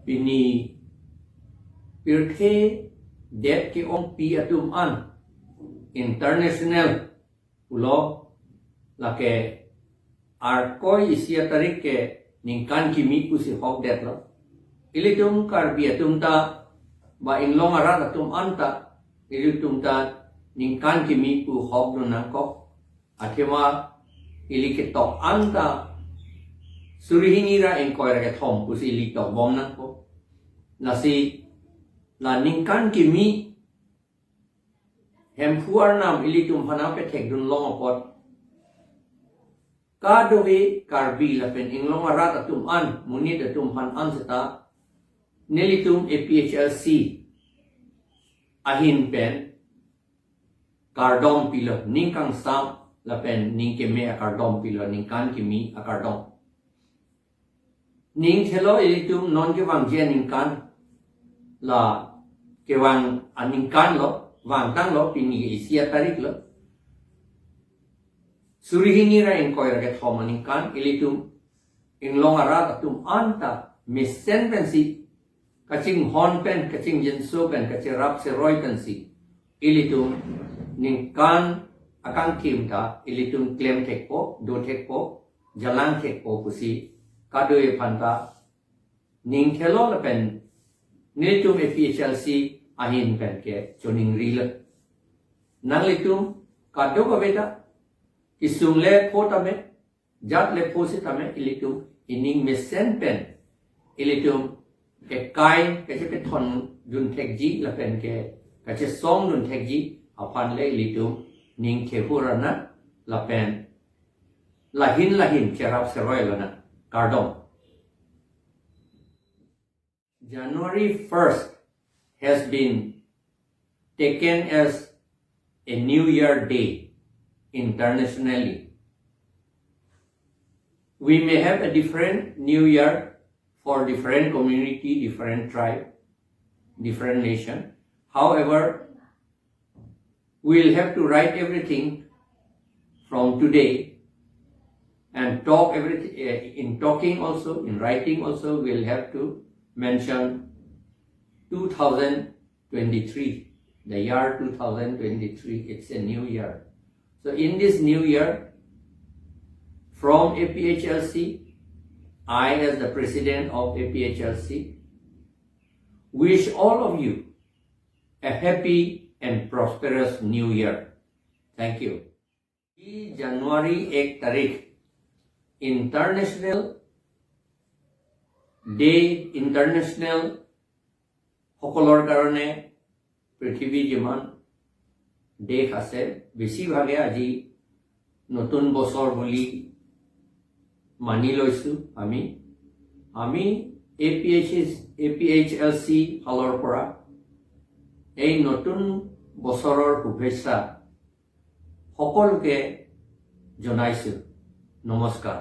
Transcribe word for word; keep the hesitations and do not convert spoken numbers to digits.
Pini pirthe det ke-ongpi atum an international pulo, lake Arkoi isi atarik ke ningkan kimi pusi hokdetlo. Ilitum Karbi atum ta ba inglong arat atum an ta, ilitum ta ningkan kimi pu hokdun nangkok. Athema ili ketok an ta suri hini ra ingkoi ra kethom pusi ili tokbom nangkok. Lasi la ningkan kimi Hemphu Arnam ilitum aphan nangpethekdun long apot, kadokave Karbi lapen inglong arat atum an, monit atum aphan an seta, nelitum A P H L C ahin pen kardom pilo, ning kangsam lapen ning keme akardom pilo, ningkan kimi akardom. Ning thelo ilitum non kevangji aningkan, la kevang aningkan lo, vangtanglo, pini isi atarik lo. Suri hini ra ingkoi ra kethom aningkan, ilitum inglong arat atum an ta mesen pensi, kachinghon pen, kachingjinso pen, kacherap seroi pensi, ilitum ningkan akangkim ta ilitum klemthekpo, dothekpo, jalangthekpo pusi kadokave aphan ta ning thelo lapen nelitum A P H L C ahin pen ke choningrilo. Nanglitum kadokave ta kesung lepho tame, jat lepho sitame, ilitum ining mesen pen ilitum kekai kachepethondun thekji lapen ke kachesongdun thekji aphan le ilitum ning thehur nang lapen lahin lahin cherap seroi lonang. Kardom. January first has been taken as a New Year day internationally. We may have a different New Year for different community, different tribe, different nation. However, we'll have to write everything from today and talk everything, uh, in talking also, in writing also, we'll have to mention two thousand twenty-three, the year two thousand twenty-three, it's a new year. So in this new year, from A P H L C, I as the president of A P H L C, wish all of you a happy and prosperous new year. Thank you. এই জানুৱাৰী এক তাৰিখ International Day, international সকলৰ কাৰণে পৃথিৱীৰ যিমান দেশ আছে, বেছিভাগে আজি নতুন বছৰ বুলি মানি লৈছো আমি। আমি A P H, A P H L C ফালৰ পৰা এই নতুন বছৰৰ শুভেচ্ছা সকলোকে জনাইছো। নমস্কাৰ।